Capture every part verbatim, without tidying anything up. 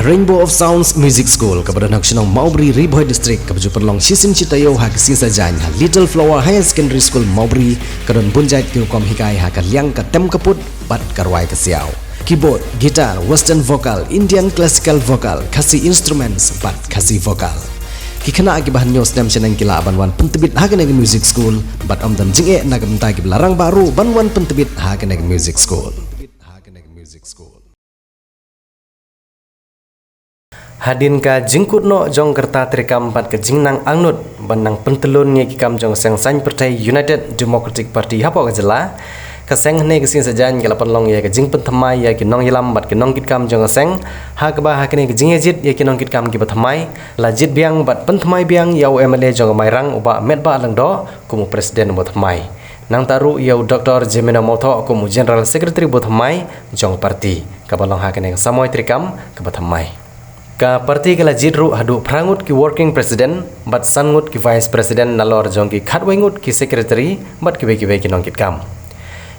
Rainbow of Sounds Music School, kaba don ha ka shnong Mawbri, Ri Bhoi District, kaba ju pynlong shisien shi taïew ha ka sngi Saitjaiñ ha Little Flower Higher Secondary School, Mawbri, ka don bun jait ki rukom hikai ha ka liang ka tem ka put bad ka rwai ka siaw. Keyboard, guitar, western vocal, Indian classical vocal, Khasi instruments bad Khasi vocal. Ki khynnah kiba hynñiew snem shaneng ki lah ban wan pyntbit ha kane ka music school, bad ym don jingeh na ka bynta kiba la rangbah ruh ban wan pyntbit ha kane ka music school. Hadien ka jingkut noh jong ka rta treikam bad ka jingnang angnud ban nang pyntyllun ïa ki kam jong ka seng saiñ pyrthei United Democratic Party hapoh ka jylla, ka seng hynne ka sngi Saitjaiñ ka la pynlong ïa ka jingpynthymmai ïa ki nongïalam bad ki nongkitkam jong ka seng, ha kaba ha kane ka jingïajied ïa ki nongkitkam kiba thymmai, la jied biang bad pynthymmai biang ïa u M L A jong ka Mairang u Bah Metbah Lyngdoh kum u President uba thymmai. Nangta ruh ïa u Doktor Jemina Mawthoh kum u General Secretary uba thymmai jong ka party, kaba long ha kane ka samoi treikam kaba thymmai. Ka party ka la jied ruh haduh phra ngut ki Working President bad san ngut ki Vice President nalor jong ki khatwei ngut ki Secretary bad kiwei kiwei ki nongkitkam.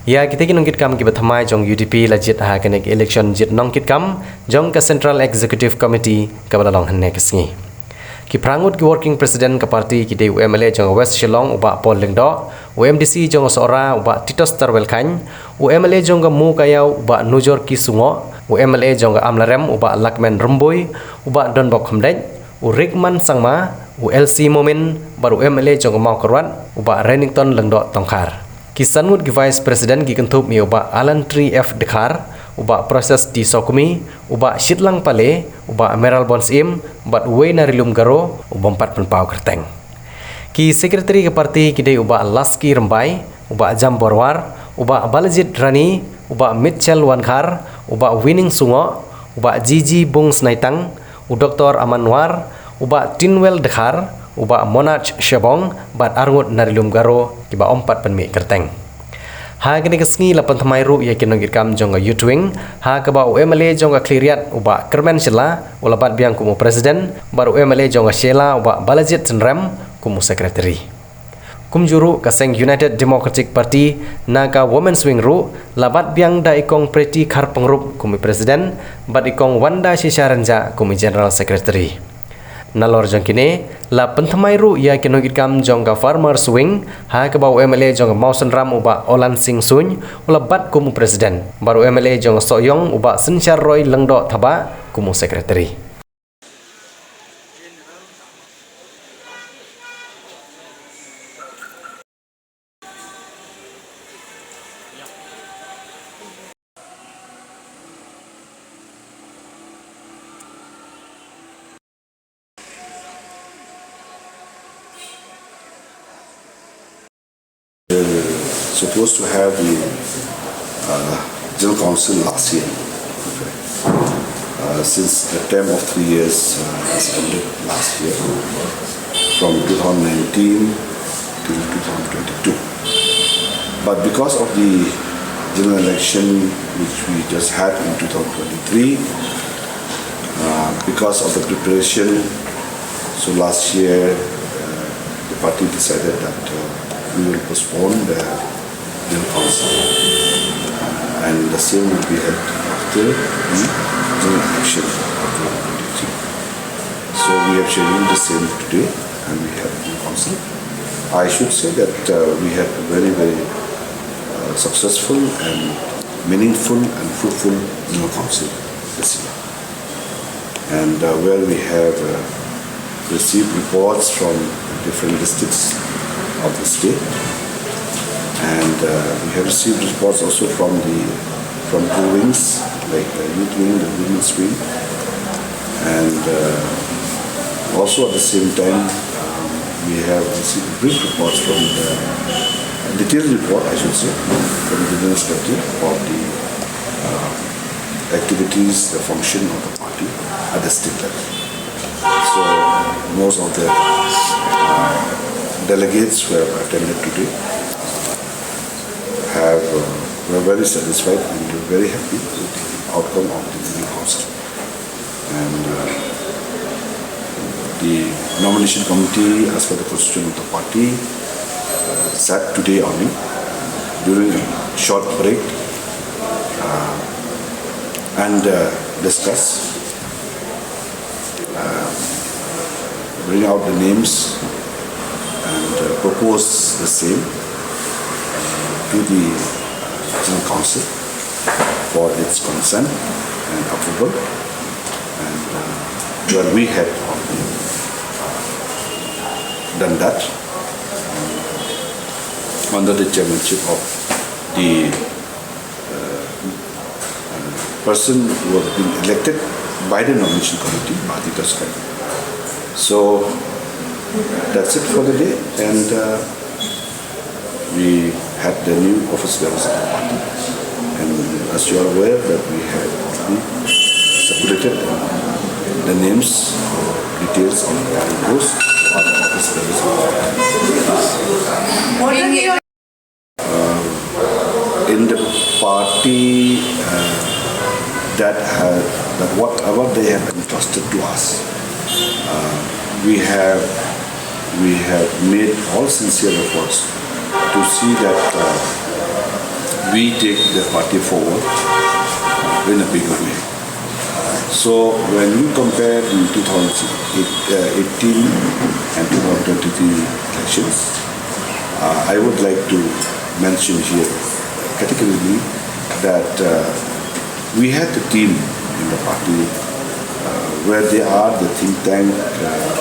Ïa kita ki nongkitkam kiba thymmai jong U D P la jied ha kane ka election jied nongkitkam jong ka Central Executive Committee kaba la long hynne ka sngi. Ki phra ngut ki Working President ka party ki dei u M L A jong ka West Shillong u Bah Paul Lyngdoh, u M D C jong ka Sohra u Bah Titos Tarwel Chyne, u M L A jong ka Mowkaiaw u Bah Nujor K Sungoh, u M L A jong ka Amlarem u Bah Lakmen Rymbui, u Bah Donbok Khymdeit, u Rickman Sangma, u L C Momin, bad u M L A jong ka Mawkyrwat u Bah Renikton Lyngdoh Tongkhar. Ki san ngut ki Vice President ki kynthup ïa u Bah Alan Tri F Dkhar, u Bah Precious T Sawkmie, u Bah Shitlang Pale, u Bah Mayral Born Syiem, bad uwei na Ri Lum Garo u bym pat pynpaw kyrteng. Ki Secretary ka party ki dei u Bah Laski Rymbai, u Bah Jambor War, u Bah Balajied Rani, u Bah Mitchell Wankhar, u Bah Winning Sungoh, u Bah G G Bung Snaitang, u Doktor Aman War, u Bah Tinwel Dkhar, u Bah Monarch Shabong, bad arngut na Ri Lum Garo kiba ym pat pynmih kyrteng. Ha kane ka sngi la pynthymmai ruh ïa ki nongkitkam jong ka Youth Wing, ha kaba u M L A jong ka Khliehriat u Bah Kyrmen Shylla u la bat biang kum u President, bad u M L A jong ka Shella u Bah Balajied Tynrem kum u Secretary. Kumjuh ruh ka seng United Democratic Party na ka Women's Wing ruh la bat biang da i Kong Pretty Kharpyngrope kum i President, bad i Kong Wanda Shisha Rynjah kum i General Secretary. Nalor jong kine, la pynthymmai ruh ïa ki nongkitkam jong ka Farmers Wing, ha kaba u M L A jong ka Mawsynram u Bah Olan Singh Suin u la bat kum u President, bad u M L A jong ka Sohiong u Bah Synshar Roy Lyngdoh Thabah kum u Secretary. We were supposed to have the uh, General Council last year. Uh, since the term of three years uh, has ended last year, from two thousand nineteen till two thousand twenty-two. But because of the general election which we just had in two thousand twenty-three, uh, because of the preparation, so last year uh, the party decided that uh, we will postpone the General Council. And the same will be held after the general election of twenty twenty-three. So we have scheduled the same today and we have the council. I should say that uh, we had a very, very uh, successful and meaningful and fruitful General Council this year. And uh, where we have uh, received reports from different districts of the state. And uh, we have received reports also from the from two wings, like the youth wing, the women's wing. And uh, also at the same time, um, we have received brief reports from the detailed report, I should say, from the General Secretary about the uh, activities, the function of the party at the state level. So most of the uh, delegates who have attended today have uh, were very satisfied and were very happy with the outcome of the General Council. And uh, the nomination committee, as per the constitution of the party, uh, sat today only during a short break uh, and uh, discuss bring out the names and uh, propose the same to the National Council for its consent and approval. And uh, well, we had already uh, done that under the chairmanship of the uh, uh, person who has been elected by the nomination committee, Bharati Tashkar. So that's it for the day, and uh, we had the new office bearers of the party. And as you are aware that we have already circulated the names, details of those who are the office bearers of the party. In the party uh, that have, that whatever they have entrusted to us, uh, we have we have made all sincere efforts to see that uh, we take the party forward in a bigger way. So when you compare the two thousand eighteen and two thousand twenty-three elections, uh, I would like to mention here categorically that uh, we had the team in the party uh, where they are the think tank uh,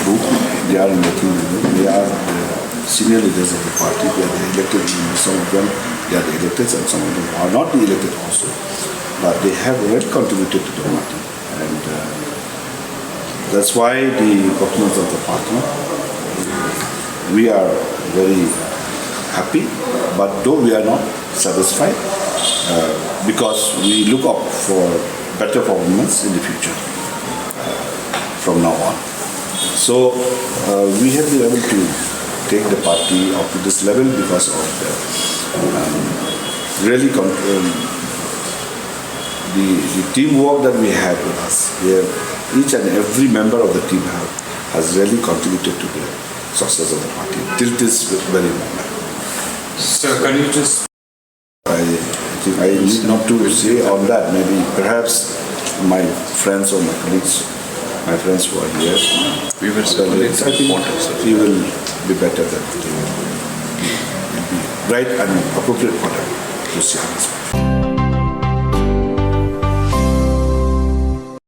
group, they are in the think tank group, they are the senior leaders of the party, they are the elected members, some of them they are the electeds and some of them are not the elected also. But they have already contributed to the party. And uh, that's why the performance of the party, we are very happy, but though we are not satisfied uh, because we look up for better performance in the future uh, from now on. So uh, we have been able to take the party up to this level because of the um, really con- um, the, the teamwork that we have with us. We have, each and every member of the team have, has really contributed to the success of the party till this very moment. Sir, can you just I, I think I need not to say on that. Maybe perhaps my friends or my colleagues, my friends who are here, we will circulate. I think he will be better than he will be right and appropriate for them to see on this.